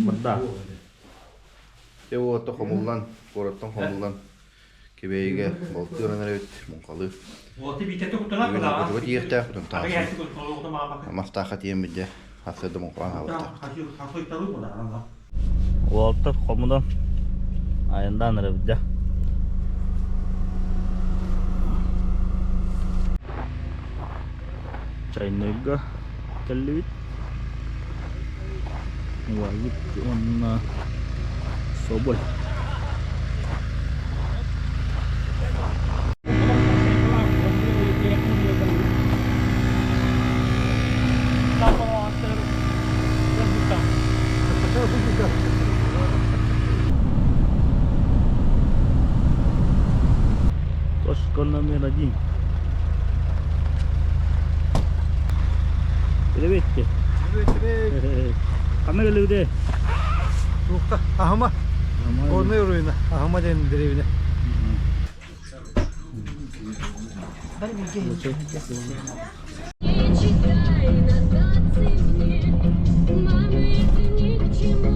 Бырда. Дьэ уота хомуллан, куораттан хомуллан Кэбээйигэ балтыы эрэбит муҥхалыы. Бүгүн Арбатыга тиийиэхтээхпит, онтон Мастаахха тиийэммит дьэ сарсыарда муҥхалаан хаалыахтаахпыт. Уолаттар хомунан айандаан эрэбит дьэ. Чайныйга кэллибит. Убайбыт уонна Соболь. Точка номер один. Приветте. Привет. Ханна кэллибите? Туохта? Аһыма. Горный руина. Аһыма диэн деревня. Не читай нотации мне, мама, это ни к чему.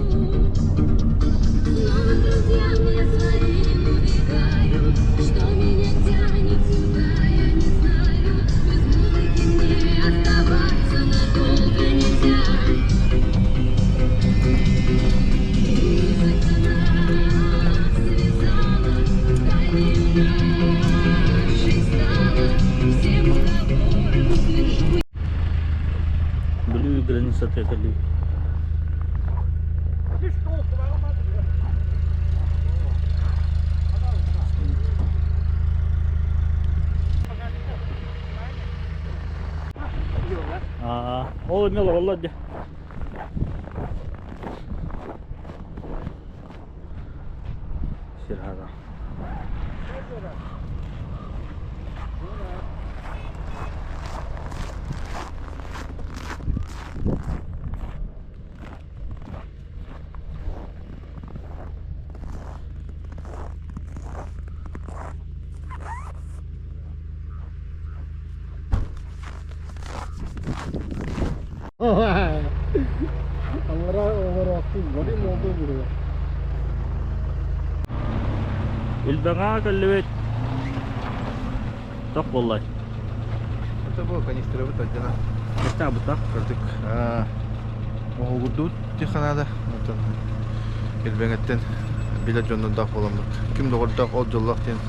Но друзьям я своим убегаю, что меня тянет сюда, я не знаю. Без музыки мне оставаться надолго нельзя. Музыка нас связала, тайной нашей стала. Всем уговорам утвержу. Бүлүү границата кэллибит. Аа, ол эмиэ олороллор дии. Сир хара. Аллара олороохтун, Вадим молдой буруга. Илбэҥэҕэ кэллибит. Тох буоллай? Это было канистрабыт отдена. Кэстээх Кырдык оһугурдубут тихо надо. Оттон Илбэҥэттэн билэр дьоннордоох буоламмыт. Ким доҕордоох ол дьоллоох диэн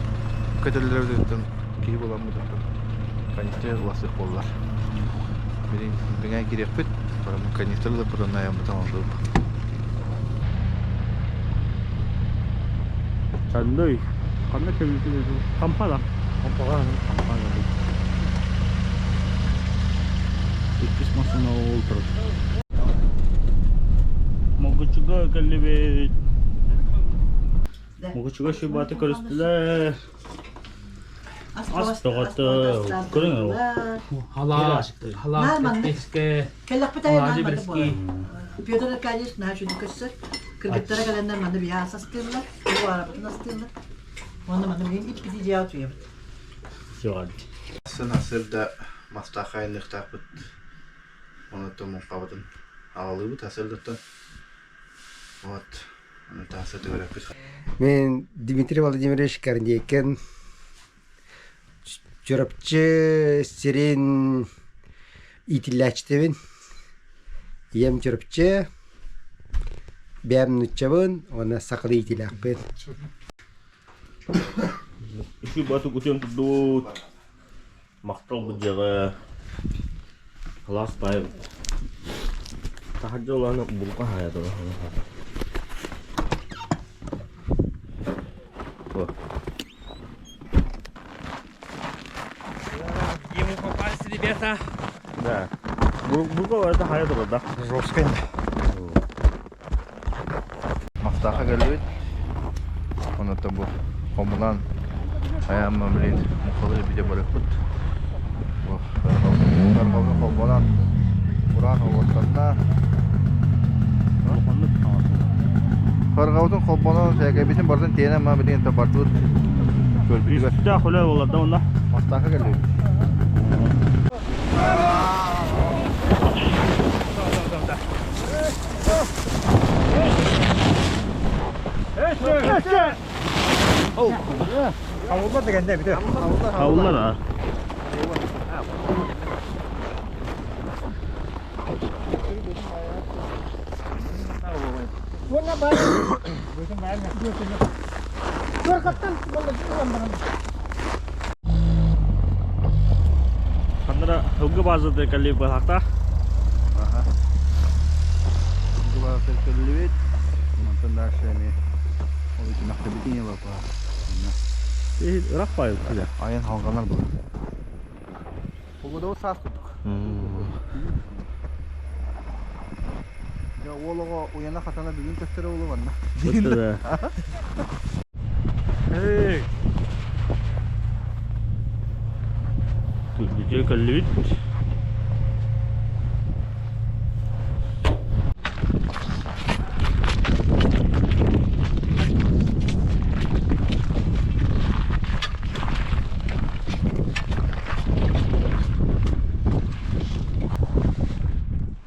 көтөллөрүттэн киһи буоламмыт оттон канистра уласыах буоллар. Билин Илбэҥэ кириэхпит, канистра ылыппыт онно айаммытын оҥордубут. Чанный. Ханна кэлбитин Хампала. Хампаҕа. Хампала. Иккис массыына ол турар. Могучуга кэллибит. Могучуга шибаты көрүстүлэр. Ас тоҕото көрүҥ Халаат, халаат, песке, Кэллэхпит айан алаадьы манна бэрэски. буолар. Петр Аркадьевич наһаа үчүгэй көрсөр. Кыргыттара кэлэннэр манна биһиэхэ астыыллар, арабытын астыыллар. Уонна манна билигин иппити дьиэҕэ утуйабыт. Сын асырда мастаахха айанныахтаахпыт. Онуттан муҥхабытын аҕалыыбыт асырдаттан. Вот. Ону тааса төгөрөппүт. Мен Дмитрий Владимирович Корнейкин Чурапчы сирин иитиллээччитэбин. Ийэм Чурапчы, бэйэм нууччабын уонна сахалыы иитиилээхпин. Үчүгэй баҕайы кутуйан турдубут. Махтал бу дьиэҕэ Халаас баай таһырдьа улахан булка хаайа турар. Где мы попались, ребята? Да. Булка это хайа турар да. Жесткая. Мастаахха кэллибит. Онуттан бу хомунан айаамма билин мухалыы бите барыппыт. Бу тарҕабы холбонон бураан оҕуттанна. Тарҕабытын холбонон сээкэйбитин барытын тиэнэн ма билигин табардыбыт. Көрбүтүгэр. Үстээх үлэ буолар да онно. Мастаахха кэллибит. Havullar da kendi bir de. Havullar ha. Ханнара һылгы базады кэлли быһахта. Сылгы базата кэллибит. Мантан дальше эми ол ити мактабитин елапа. Ырах байыл. Айан халганар була. Погода саас курдук. Я уолого уяна хатана бүгүн көстөрө болу манна. Эй. Күлбүтү кэллибит.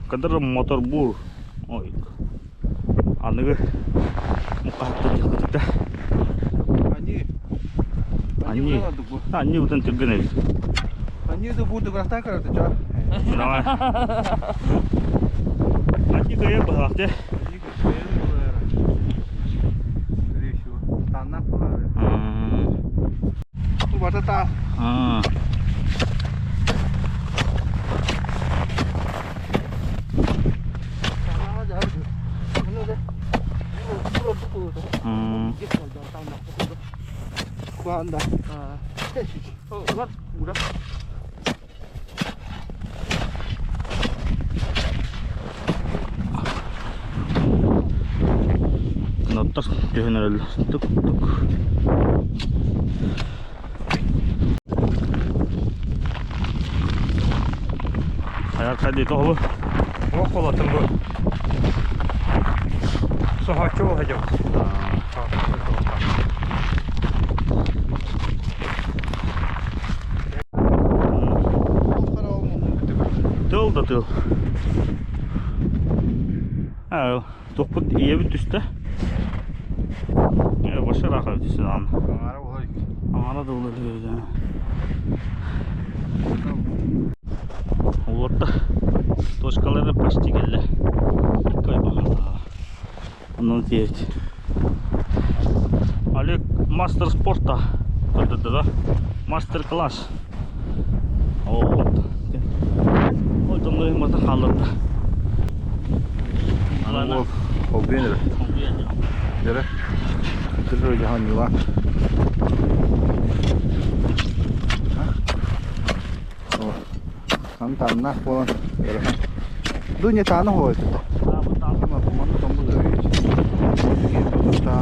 Кадр мотор бур. Ой. Аныгы муккахта дихкутта. Они. Они. Они бутан түргөн эбит. Они да буду грахта карата ча. Давай. Они кая бахте. Скорее всего. Танна була. Бу барда та. Аа. Куанда. Ноттар түһүнөрөл тук тук. Аяр кайды тоҕу. О холотын бу. Сохочу хадьо. Тыл да тыл. Аа, тохпут иэбит түстэ. Э, баша раха түстэ ан. Аңара болар. Аңара да болар дебит. Олорда точкалары почти келди. Кой багала. Онон тиэбит. Олег мастер спорта көрдөрдө да. Мастер класс. О, Ой, тондой мата халырды. Алана. Ол бенер. Дере. Түррө жахан юла. Хан танна болан. Дуня таны хой. Ма маны томбу зөйт. Та.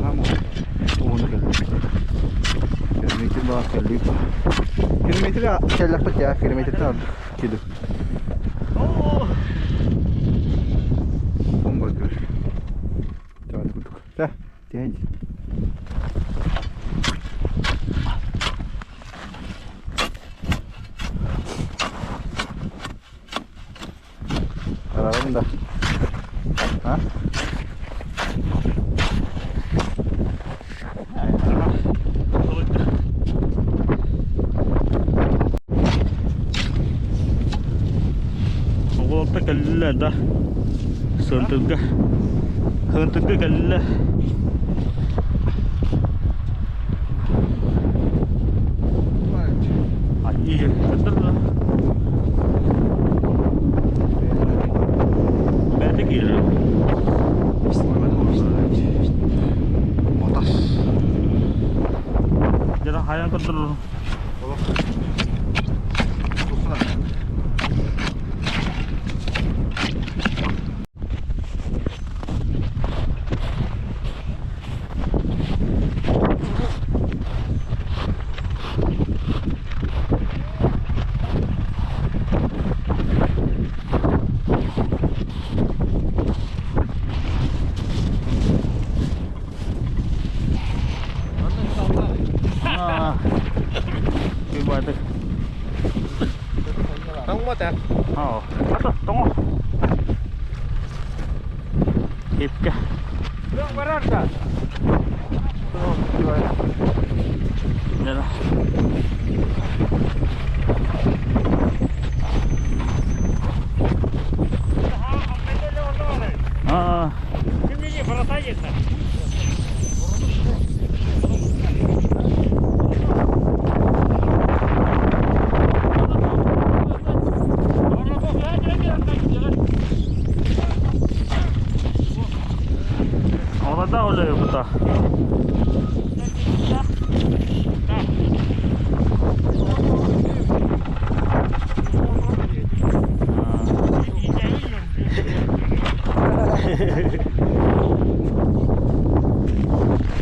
Намо. Оны кел. Километр ба келли. Километр келлек бит я, километр та кило. Оңгор көр. Таны кутук. Та, тен. Аралым да. А? Оҕолорто кэллилэр да Сыантырга Сыантырга кэллилэр. Аньыы кытыр да. Бэйэтэ киирэр. Матас. Дьэ хайан көрдөрөр. Аа. Кый баайдык. Тоҥмот ээ. Аа. Ата тоҥо. Аа. Олода олоюкта.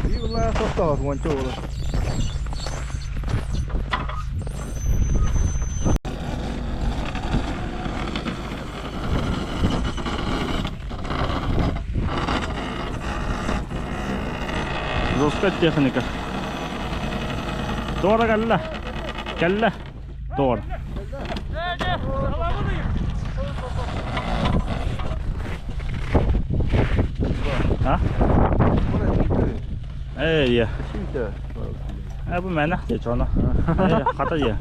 Биир состав уонча буолар. Жесткая техника. Туора кэллэ. Кэллэ. Туора. А? Ээ, я. Ээ, бу мэнэх дии чоно. Ээ, хата дии.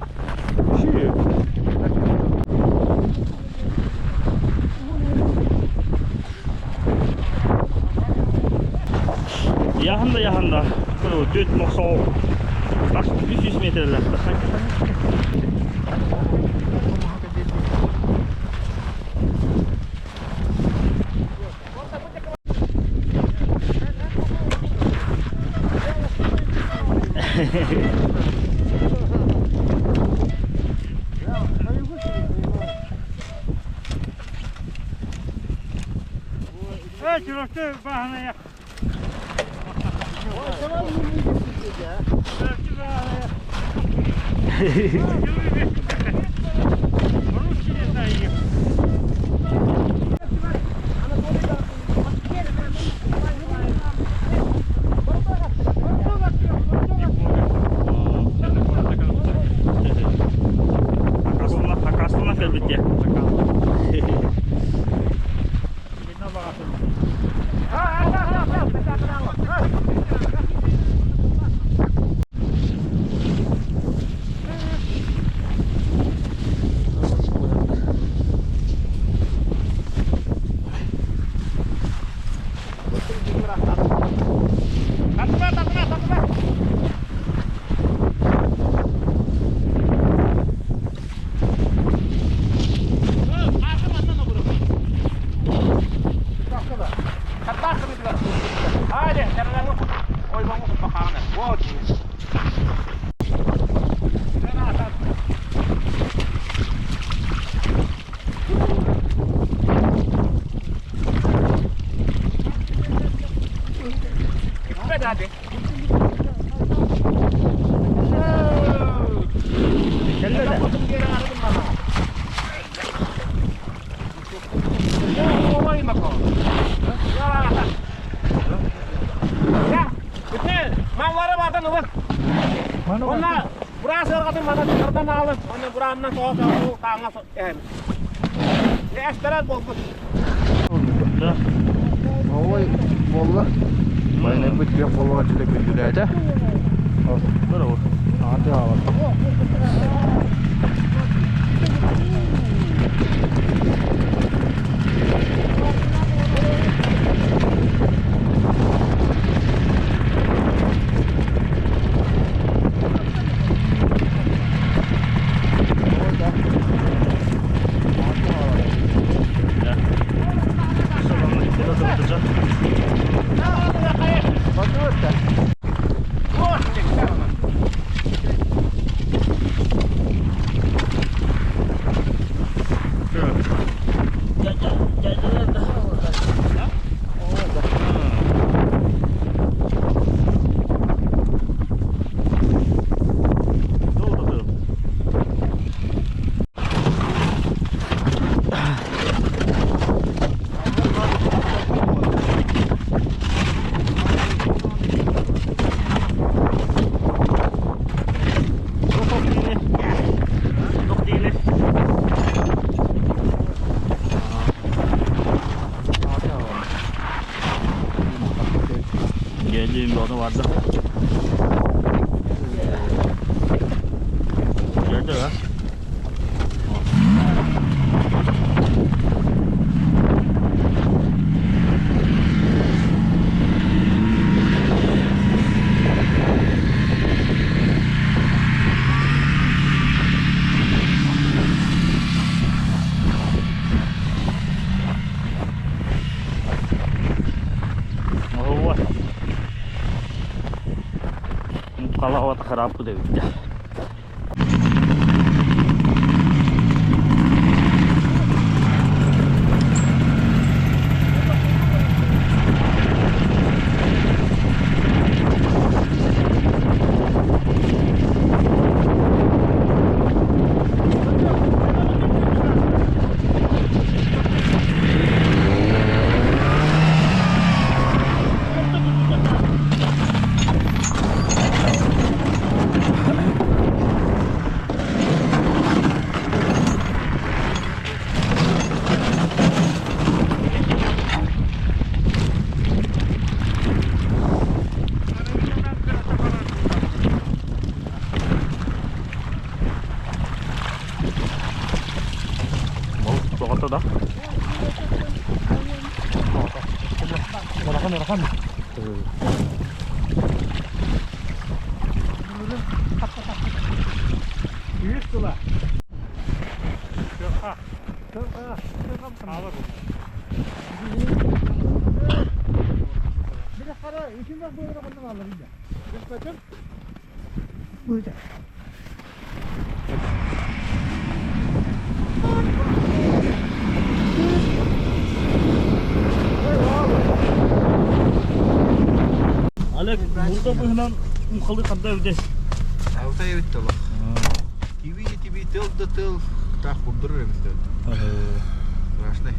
Яхында яхында. Түт мохсоо. 300 метрлер. Хакаслана кэлбитте. Да. Ой, буолла. Байнайбыт күөх болуға түлі күндүлээтэ. Браво. Аты аалар. Ne vardı? Gördü ha? Оһуо. Халаҕа харааппыт эбит дьэ. Тоҕото да? Улахан улахан. Үс тыла. Олег, булда быһынан мухалы ханда өйдө. Алтай эбит толох. Тиби тиби тыл да тыл. Так курдурur эбит. Страшный.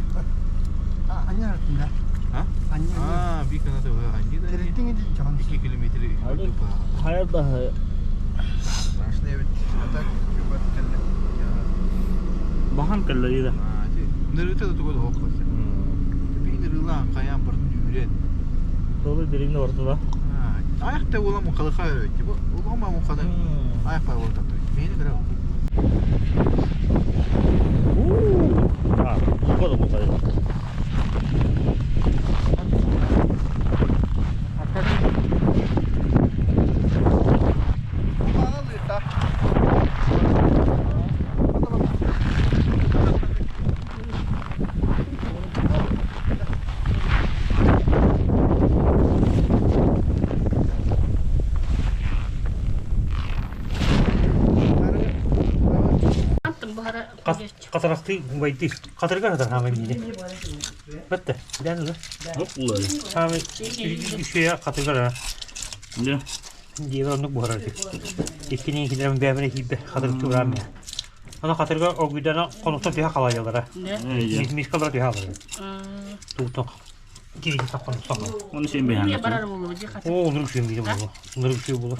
Аня артында. А? Аня. А, би канаты анди да. Тереттиң иди жан. 2 километр. Олег, хайыр да Страшный эбит. А так көпөт келди. бахан кэллэри да. Нырыта да тугу да хоккос. Тепин нырылаан каян бардын үрен. Толы деревне ортада. Аяқта ола мукалыха өйт. Бу улама муканы аяқ бар болот атты. Мени көрө. А, бука да бука. Катарахты байды. Катырга катар хамы мине. Бетте. Дән улы. Yok улары. Хамы үшея катырга. Не? Диэбэ оннук буһарар үһү. Иккини килэрин бэйэбинэ киирбэ хатырык чугараан миэ. Аны хатырга огуйдана хонуктан түһэ халайаллара. Мискалара түһэ алара. Туутан кириги саппан саҕа. Оны сен бэйэҥ. Оо, оннук үчүгэй биирэ буолуо. Оннук үчүгэй буолуо.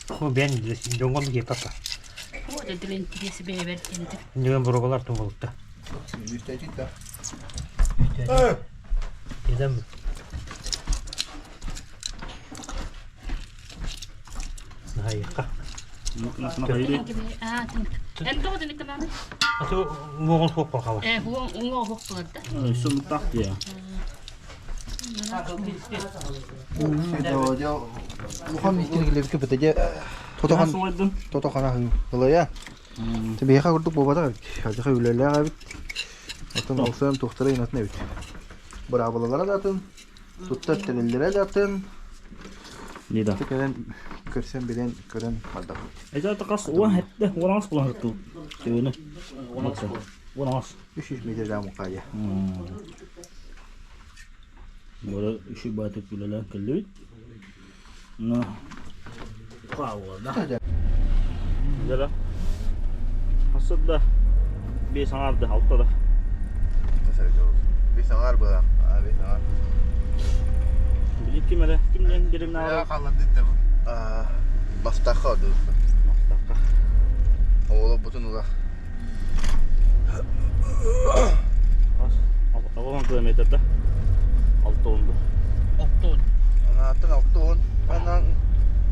Оо, бэйэн билэсин, дьоҥҥо оннук иэппэт Ньыган боруобалар тум болукта. Эдем. Наһайыкка. Аты уоҕун суох буолхала. Сумтах дия. Улахан иккини битеде тотохан тотохана ылая. Тебиха курдук буолбатах эбит. Алдьархай үлэлээх эбит. Оттон олсуйан туохтара инатын эбит. Быраабылалара да атын, туттар тэриллэрэ да атын. Нида. Кэлэн көрсөн билэн көрөн бардахпыт. Это тақас уан хетте уан ас булан ту. Төөнө. Уан ас. 300 метрдән мукая. Бары үші батып үлелән кэллибит. На. Қауада. Жара. Хасыда. Бес аңарды алтада. Бес аңар була. Бес аңар. Билик ким эле? Кимден деревне ары? Бастаха ду. Ооло бутун ула. Ас. 10 километрда. Алты онду. Анааттан 60, анан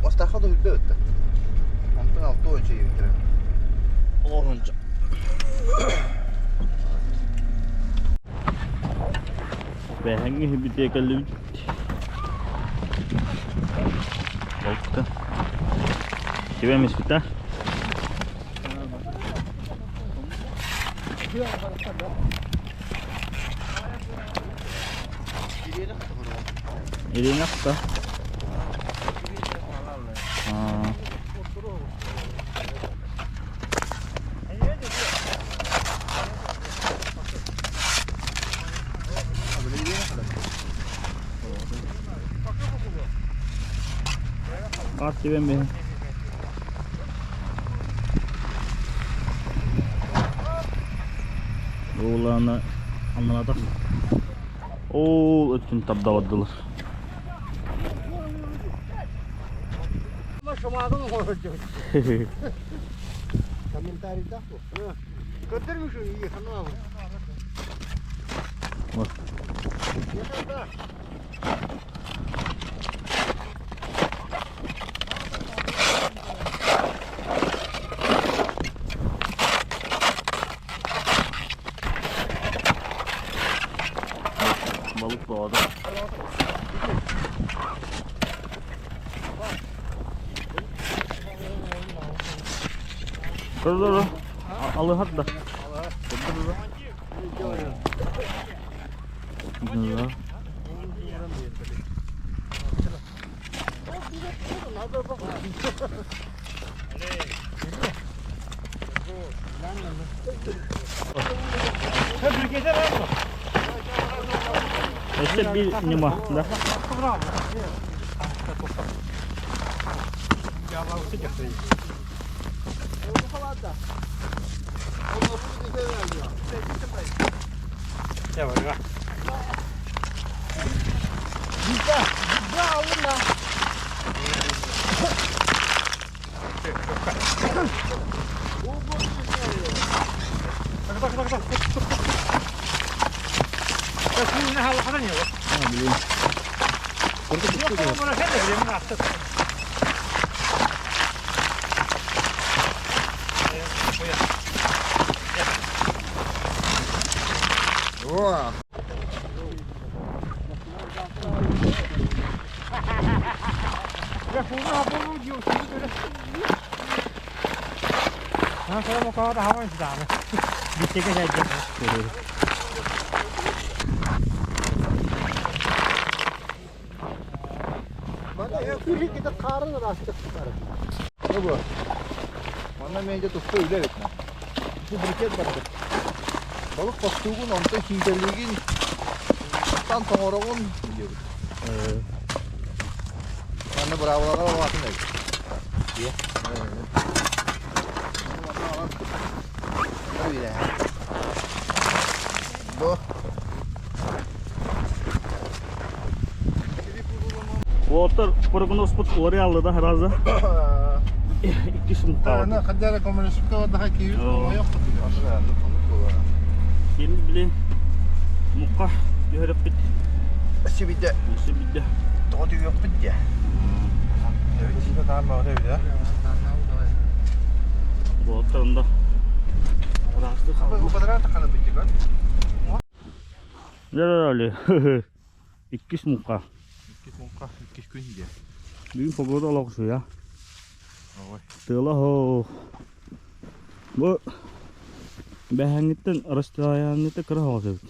Остахха да үрдэ өттө. Онтон 60 чэйбиттэрэ. Оҕонча. Бэһэҥҥи хибитиэ кэллибит. Болта. Тебе миспита. Ирина кто? Ат тебе ми. Oğlanı anladık. Ол өттүн табдабадылар. Комментарий да? Вот. Balık doğada. Dur dur dur. Alı da. Dur dur dur. Dur. Өссө bir нема, да? Ne bu? Манна менде туста үле бит. Бу брикет бар. Балык бастугун, онта хинтерлигин, тан тоңорогун диyor. Манна браволара баратын эбит. Ие. Öyle. Bu. Оттар прогноз пут улары да разы. Икки сумка. Ана хадара коммунистика daha keyif yok. Кем биле мукка түһәреп бит. Сибиде Осы бидде. тоғды yok бит я. Оттарында. Расты Bu kadar takanı bitti kan. Дәрәле. Икки сумка. İki мукка, iki күн diye. Бүгүн погода олох я. Ой. Тыла хо. Бу бәһәңиттен расстояниете кыра хозыбыт.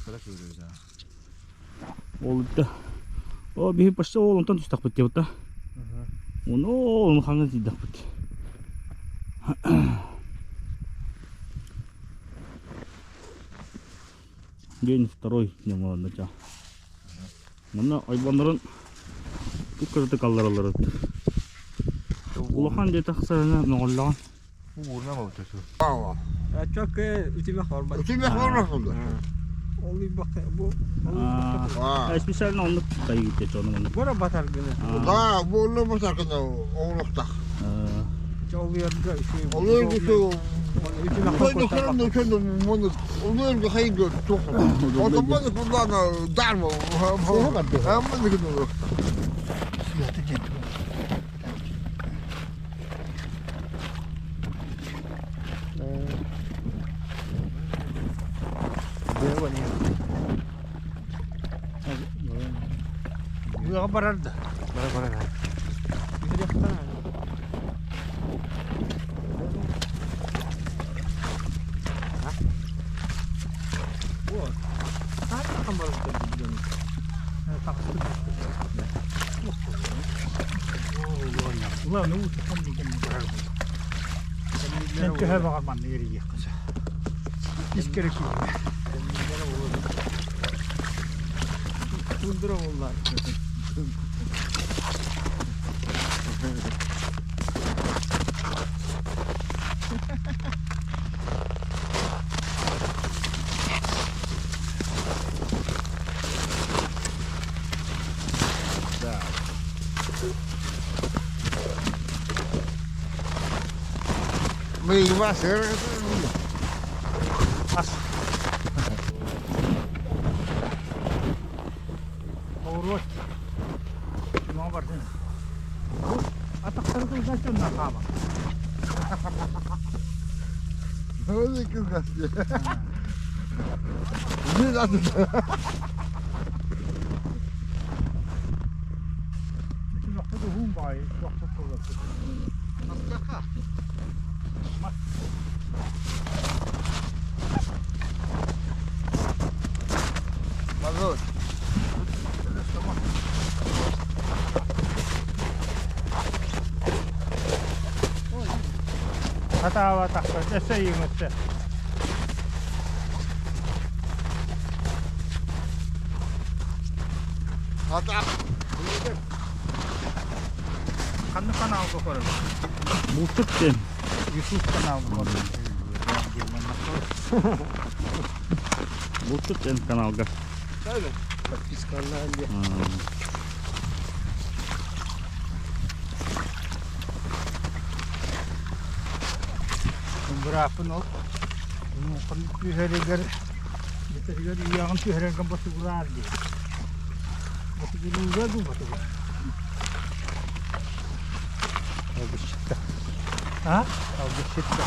Kara görüyoruz ha. Ол да. О биһи почти ол онтон тустак бит деп та. Оны ол хаңы дидак бит. День второй не молодца. Мына айбаннарын күккөртө калларалар. Улахан дете хсарына моголлаган. Bu uğruna mı ötesi? Çok ütüme hormat. Ütüme hormat oldu. Oluy bak bu. Специально онны кайы китте чону муну. Bora batar günü. Да, bu olur mu sakın oğlukta. Oluyor da şey. Olur bu şu Быаҕа барар да. Бара бара. Sen төһө баҕар манна эрийиэххэ сөп. Искэрэ киирдэ. Тундра буолла. Оҕуруот. Чумаҕа бардын. Атахтары кылгас дьоннор хаама. Чумахта уһун баайы туохта кылгас. Хатаабатахха өссө ыйыҥытты. Ханнык каналга көрөбүн? Булчут диэн. Ютуб каналга көрөбүн. Булчут диэн каналга. Подпискалаан диye. Бырааппын ол түһэригэр бүтэригэр үйэҕин түһэрэргэ ботугураар диye. Ботугурууга дуу ботугур. Алгысчытта. А? Алгысчытта.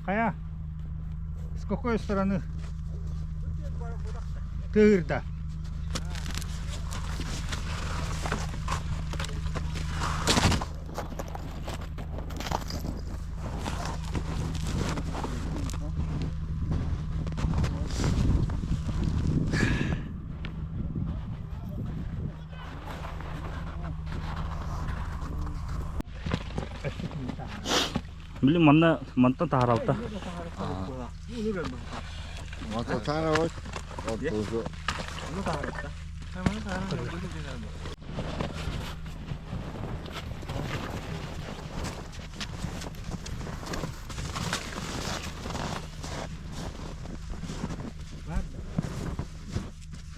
Хайа? С какой стороны? Тыырда. Били манна мантан таһааралта.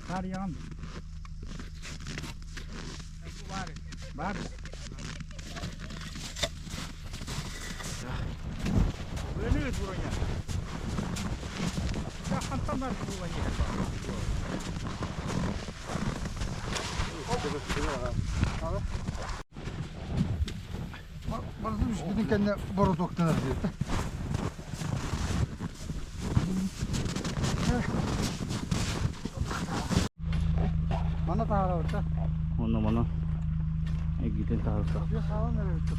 Kar yağan. Var. Böyle buraya. Ya hantamlar buraya. Бүтүн кэннэ боротуоктанар диэтэ. Мана таһаарабыт да. Онно мана эгитен таһаарта. Биир хаалан эрэбит.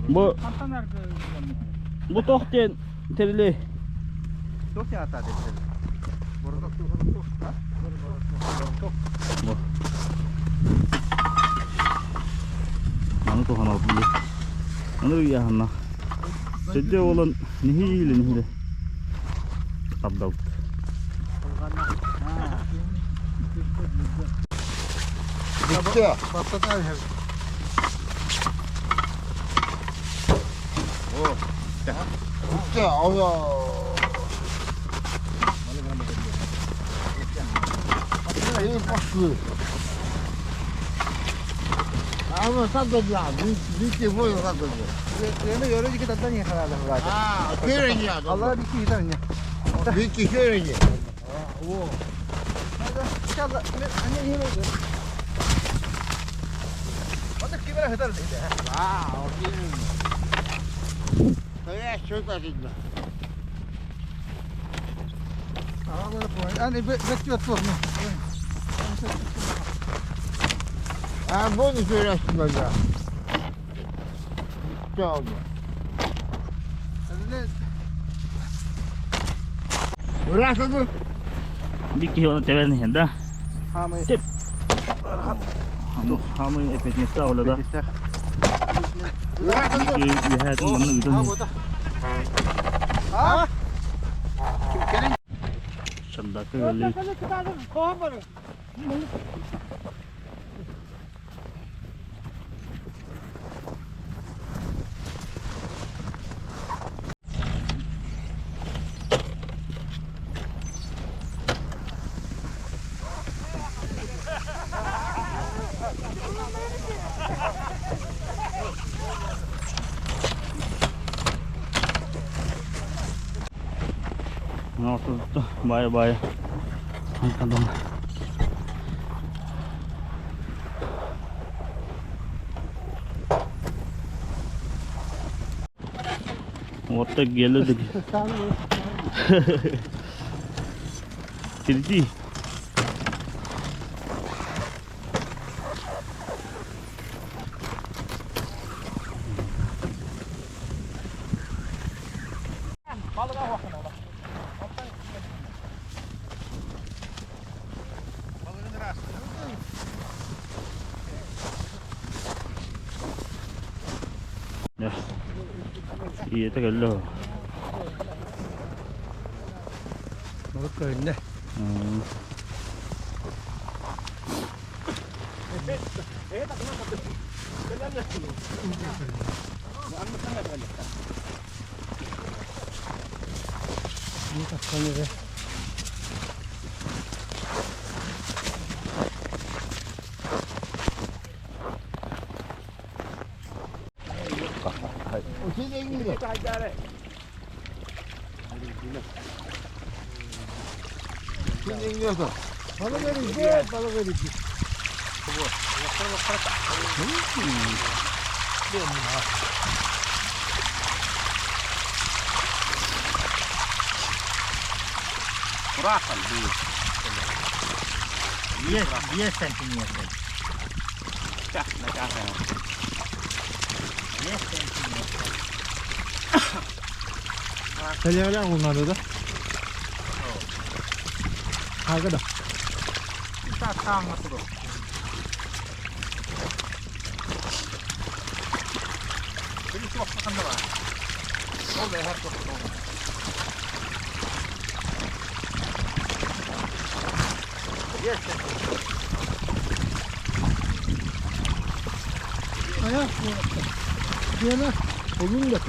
Бу Хантан аргы бу тох диэн тэрили Туох диэн ата диэн. Бу. Аны туһанабыт били. Аны ыйааһыннах. Төддө буолан нэһиилэ нэһиилэ тардабыт. Bitti. Patladı abi. Bitti. Allah. Ama satacağım. Bitti bu satacağım. Yemek öğrenci ki tattan yakalardı zaten. Ha, görün ya. Allah bir iki tane. Bitti görün ya. İnşallah anne iyi oldu. Onu kime kadar dedi. Ha, o değil. Hayır, çok acıdı. Yani bekliyor tutma. Ha, bunu söylesin bana. Bitti oldu. Bırakın. Бикки оны тебен иһэн да. Hamı. Теп. Хамы эпетнесте олада. Bırakın. Бикки үһәтин манна бүтэн. Ha? Шандакы өлі. Бай бай. Антадон. Вот так geldik. Впереди. Ya. İyi de geldi. Balık köyünde. Balık verici, balık verici. Televler bunlarda da. Arkada. Ayak bu. Diyene bugün de ya.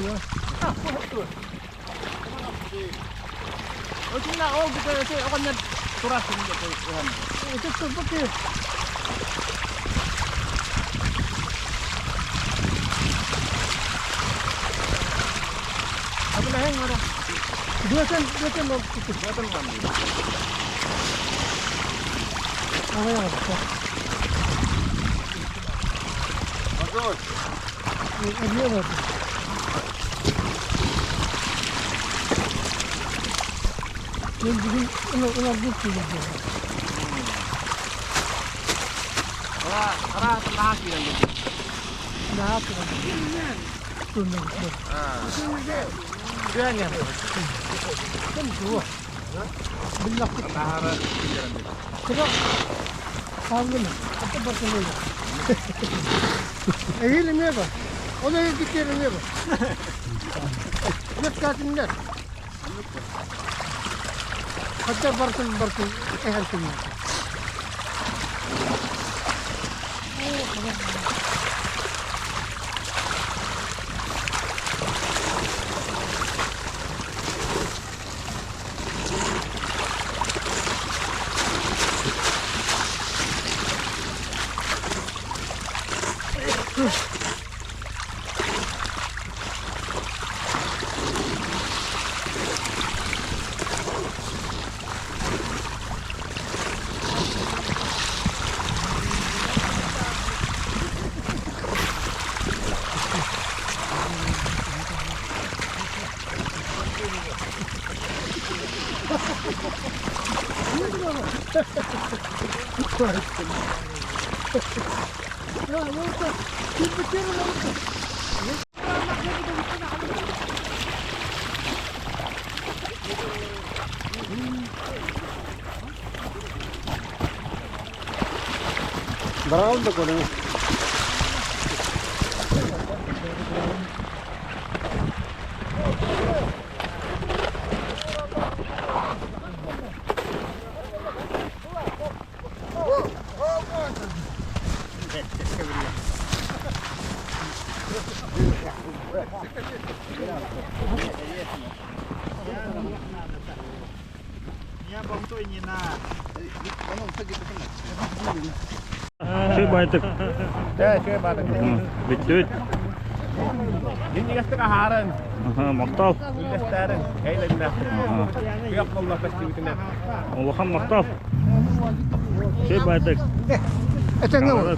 Dua sen bak. Havaya bak. Niye bak? Ben bugün ona ona bir şey Хааллым. Ата барсылыга. Эһиил эмиэ бар. Ол эһиил киэр эмиэ бар. Үөскээтиннэр. Хотя барсын барсын эһэрсин. Браун да көрүҥ. Шөй байтык. Чэ, баатык. Бүттүбүт. Иннигастык аһаарын, Аха, махтал. үллэстээрин, эйлэннэхтик. Күөх боллох көстүбүтүнэн. Улахан махтал. Шөй байтык. Этэҥҥэ бол.